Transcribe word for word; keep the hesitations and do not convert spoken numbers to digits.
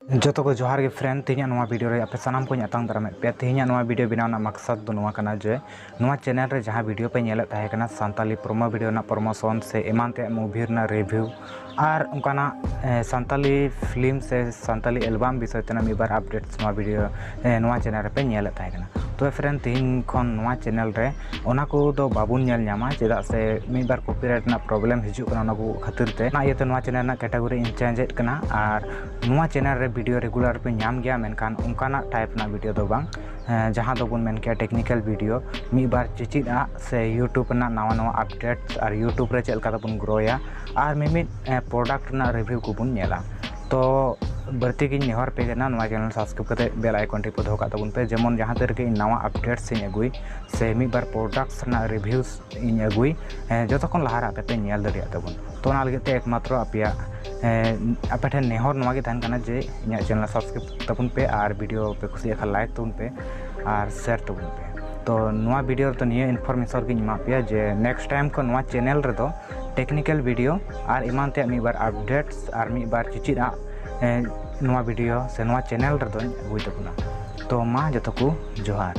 ᱡᱚᱛᱚ ᱠᱚ ᱡᱚᱦᱟᱨ ᱜᱮ friend, ᱛᱮᱦᱮᱧᱟᱜ ᱱᱚᱣᱟ video ᱨᱮ ᱟᱯᱮ ᱥᱟᱱᱟᱢ ᱠᱚᱧ ᱟᱛᱟᱝ ᱫᱟᱨᱟᱢᱮᱫ ᱯᱮᱭᱟ᱾ ᱛᱮᱦᱮᱧᱟᱜ ᱱᱚᱣᱟ video ᱵᱮᱱᱟᱣ ᱨᱮᱱᱟᱜ ᱢᱟᱠᱥᱟᱫ ᱫᱚ ᱱᱚᱣᱟ ᱠᱟᱱᱟ ᱡᱮ ᱱᱚᱣᱟ channel ᱨᱮ ᱡᱟᱦᱟᱸ video ᱯᱮ ᱧᱮᱞᱮᱫ ᱛᱟᱦᱮᱸ ᱠᱟᱱᱟ, ᱥᱟᱱᱛᱟᱞᱤ promo video ᱨᱮᱱᱟᱜ promotion ᱥᱮ ᱮᱢᱟᱱ ᱛᱮᱭᱟᱜ movie ᱨᱮᱱᱟᱜ review ᱟᱨ ᱚᱱᱠᱟᱱᱟᱜ, ᱮ, ᱥᱟᱱᱛᱟᱞᱤ film ᱥᱮ ᱥᱟᱱᱛᱟᱞᱤ album ᱵᱤᱥᱚᱭ ᱛᱮᱱᱟᱜ ᱢᱤᱫ ᱵᱟᱨ updates ᱱᱚᱣᱟ video, ᱮ, ᱱᱚᱣᱟ channel ᱨᱮᱯᱮ ᱧᱮᱞᱮᱫ ᱛᱟᱦᱮᱸ ᱠᱟᱱᱟ᱾ ᱛᱚᱵᱮ friend, ᱛᱮᱦᱮᱧ ᱠᱷᱚᱱ ᱱᱚᱣᱟ channel ᱨᱮ ᱚᱱᱟ ᱠᱚᱫᱚ ᱵᱟᱵᱚᱱ ᱧᱮᱞ ᱧᱟᱢᱟ, ᱪᱮᱫᱟᱜ ᱥᱮ ᱢᱤᱫ ᱵᱟᱨ copyright ᱨᱮᱱᱟᱜ problem ᱦᱤᱡᱩᱜ ᱠᱟᱱᱟ, ᱚᱱᱟ ᱠᱚ ᱠᱷᱟᱹᱛᱤᱨ ᱛᱮ᱾ ᱚᱱᱟ ᱤᱭᱟᱹᱛᱮ ᱱᱚᱣᱟ channel ᱨᱮᱱᱟᱜ category ᱤᱧ change ᱮᱫ ᱠᱟᱱᱟ᱾ ᱟᱨ ᱱᱚᱣᱟ channel ᱨᱮ video regular ᱯᱮ ᱧᱟᱢ ᱜᱮᱭᱟ, ᱢᱮᱱᱠᱷᱟᱱ ᱚᱱᱠᱟᱱᱟᱜ type ᱨᱮᱱᱟᱜ video ᱫᱚ ᱵᱟᱝ, ᱮᱸ, ᱡᱟᱦᱟᱸ ᱫᱚᱵᱚᱱ ᱢᱮᱱ ᱠᱮᱭᱟ technical video, ᱢᱤᱫ ᱵᱟᱨ ᱪᱮᱪᱮᱫ ᱟᱜ ᱥᱮ YouTube ᱨᱮᱱᱟᱜ ᱱᱟᱣᱟ ᱱᱟᱣᱟ updates ᱟᱨ YouTube ᱨᱮ ᱪᱮᱫ ᱞᱮᱠᱟ ᱛᱮᱵᱚᱱ growᱭᱟ ᱟᱨ ᱢᱤᱢᱤᱫ, ᱮᱸ, product ᱨᱮᱱᱟᱜ review ᱠᱚᱵᱚᱱ ᱧᱮᱞᱟ᱾ ᱛᱚ ᱵᱟᱹᱲᱛᱤ ᱜᱤᱧ ᱱᱮᱦᱚᱨ ᱯᱮ ᱠᱟᱱᱟ, ᱱᱚᱣᱟ channel subscribe ᱠᱟᱛᱮ bell icon ᱴᱤᱯ ᱫᱚᱦᱚ ᱠᱟᱜ ᱛᱟᱵᱚᱱ ᱯᱮ, ᱡᱮᱢᱚᱱ ᱡᱟᱦᱟᱸ ᱛᱤ ᱨᱮᱜᱮ ᱤᱧ ᱱᱟᱣᱟ updates ᱤᱧ ᱟᱹᱜᱩᱭ ᱥᱮ ᱢᱤᱫ ᱵᱟᱨ products ᱨᱮᱱᱟᱜ reviews ᱤᱧ ᱟᱹᱜᱩᱭ, ᱮᱸ, ᱡᱚᱛᱚ ᱠᱷᱚᱱ ᱞᱟᱦᱟ ᱨᱮ ᱟᱯᱮ ᱯᱮ ᱧᱮᱞ ᱫᱟᱲᱮᱭᱟᱜ ᱛᱟᱵᱚᱱ᱾ ᱛᱚ ᱚᱱᱟ ᱞᱟᱹᱜᱤᱫ ᱛᱮ ᱮᱠᱢᱟᱛᱨᱚ ᱟᱯᱮᱭᱟᱜ, ᱮᱸ, ᱟᱯᱮ ᱴᱷᱮᱱ ᱱᱮᱦᱚᱨ ᱱᱚᱣᱟ ᱜᱮ ᱛᱟᱦᱮᱱ ᱠᱟᱱᱟ ᱡᱮ ᱤᱧᱟᱹᱜ channel subscribe ᱛᱟᱵᱚᱱ ᱯᱮ ᱟᱨ video ᱯᱮ ᱠᱩᱥᱤᱭᱟᱜ ᱠᱷᱟᱱ like ᱛᱟᱵᱚᱱ ᱯᱮ ᱟᱨ share ᱛᱟᱵᱚᱱ ᱯᱮ᱾ ᱛᱚ ᱱᱚᱣᱟ video ᱨᱮᱫᱚ ᱱᱤᱭᱟᱹ information ᱜᱤᱧ ᱮᱢᱟᱜ ᱯᱮᱭᱟ ᱡᱮ next time ᱠᱷᱚᱱ ᱱᱚᱣᱟ channel ᱨᱮᱫᱚ technical video ᱟᱨ ᱮᱢᱟᱱ ᱛᱮᱭᱟᱜ ᱢᱤᱫ ᱵᱟᱨ updates ᱟᱨ ᱢᱤᱫ ᱵᱟᱨ ᱪᱮᱪᱮᱫ ᱟᱜ, ᱮᱸ, ᱱᱚᱣᱟ video ᱥᱮ ᱱᱚᱣᱟ channel ᱨᱮᱫᱚᱧ ᱟᱹᱜᱩᱭ ᱛᱟᱵᱚᱱᱟ᱾ ᱛᱚ ᱢᱟ ᱡᱚᱛᱚ ᱠᱚ ᱡᱚᱦᱟᱨ᱾